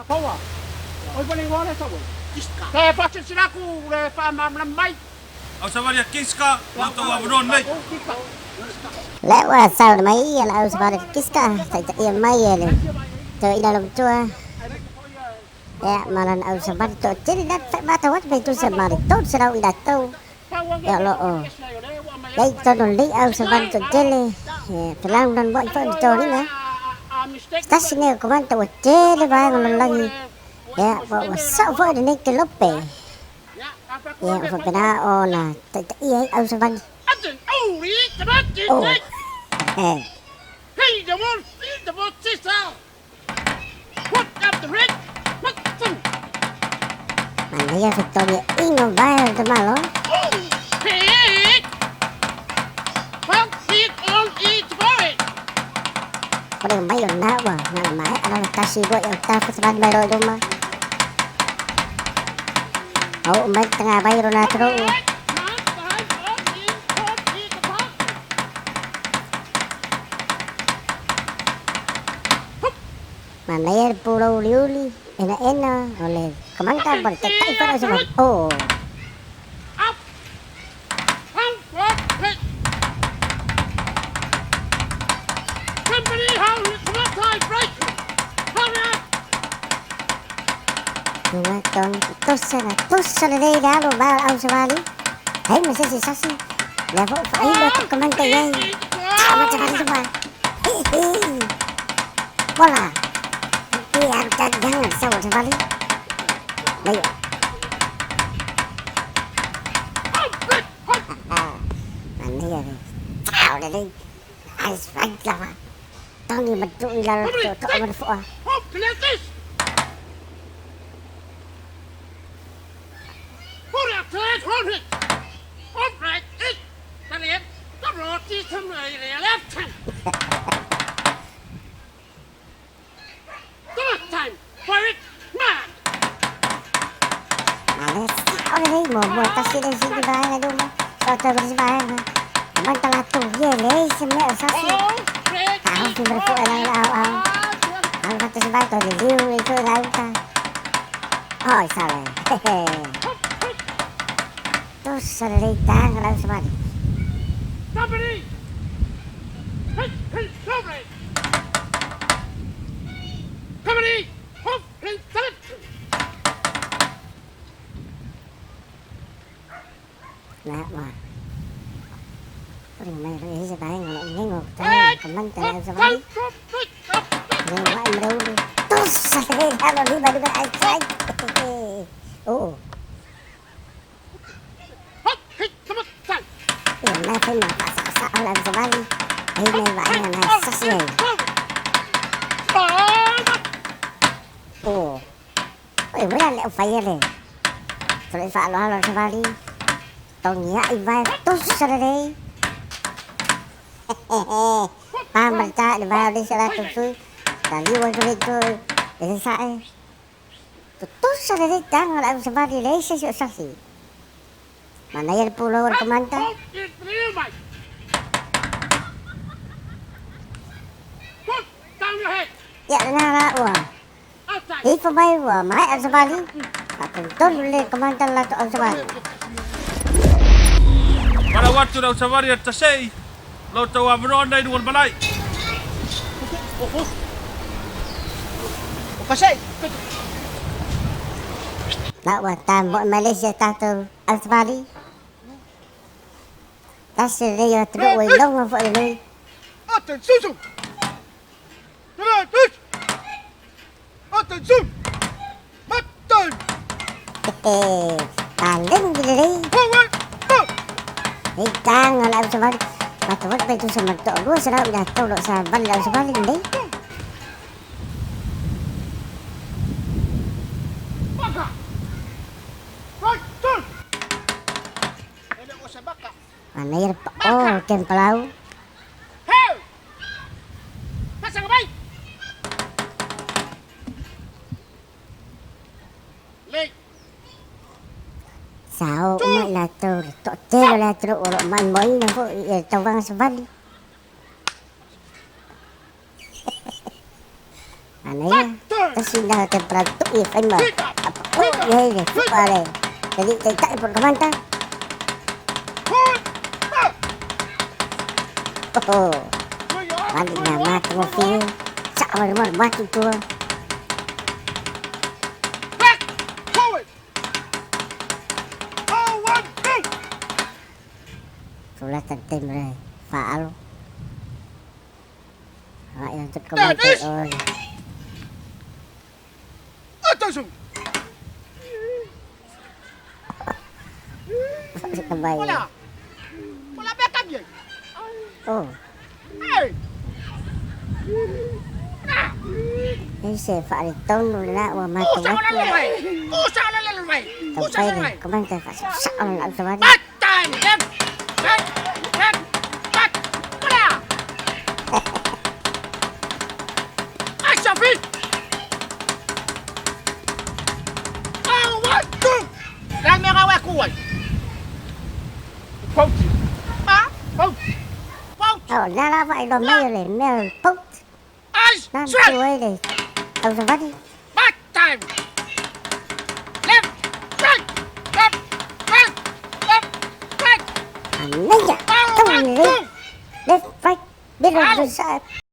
Au savali a Kiska, lo tau avanoa nei. Lea ua saunoa mai ia le au savali Kiska, taitaia mai e le toeaina lomtua ia ma lana au savali toatele na matau atu pe tusa ma le 300 i latou ia o loo iai totonu o lenei au savali toatele e felagolagomai foi ma toniga. Se tasi nei o komanda ua tele vaega o lalolagi ia ua sao foi lenei kelope ia ua faapena ona taitaia ai au savali. Oh. Manaia fetogiaʻiga o vae o le tamalo. Foliga mai o lena ua na ona maea lana tasi lua i autafa savali mai loa i luma. Mauu mai le tagavai o lona atunuu. Manaia le pulou uliuli enaena o le komanda ma le taitai foi o le au savali. Oh. Luga tonu tosa na tosa lelei le alo o vae o le au savali. Leai ma se isi sasi. Lea foi ua faailo atu le komanda i ai. Amata vale luma. Hihi. Bola. Pe alu taliaga le sau o le savali. Mai. Manaia le sao lelei. Ice right lava. Togi ma tuu i lalo le tootoo ma le foa. Manaia sao lelei muamua tasi le isi vaega i luma. Soatau ma le isi vaega. Amata latou ia e leai se mea o sasi. Taofi ma le foa i lalo le aoao. Alu faatasi mai toe liliu le itu i gauta. Oi sale. Tusa lelei taga lau savali. Na ua foliga mai o lo o i ai se vaega o lo o gego taga komanda le au savali. Gego ae ma le ulu. Tusa lelei le alo lima i luma le outside. Oo. Ia lena fai ma faasaosao le au savali. Ai nai vaega na e sasi ai. Oo. Oi uea le aufaia le tolai faaaloalo a le savali. Togiai vae tusa lelei. Pa ma le ta i le vae o le isi o latou sui. Taliu atu le itu i le sae. Tutusa lelei taga o le au savali e leai se isi o sasi. Manaia le pulou a le komanda. Ia lena la ua ifo mai ua maea le savali. Faatonutonu le komanda le latou au savali. Malau atu le au savali a le tasei, lo outou avanoa nei luga o le malae. La ua tamoe mai le isi a tatou au savali. Tasi lelei o atunuu ua iloga foi lenei. Paleni lelei. Nei taga le au savali. Matou pe tusa ma le 200 i latou o lo o savali le au savali lenei. Manaia le pao o le kempalau. Sa o uma i latou le toatele o le atunuu o lo o maimoaina foi i le tauvaga savali. Manaia, tasi lena tamalatu'i e fai ma faapaʻo i ai le fu'a a le alii taitai po o le kamanda. Oho, vale ina matagofie, saʻo mai luma le atu i tua. Tulata le taimi o le faalo. E se faaletonu lena ua matou atu. Taumafai le komanda e faasaosao lana ausavali. O lea lava e iloa mai o le mea o le boat. Na na tu ai le ausavali. Manaia, tau lelei. Left, right, middle to side.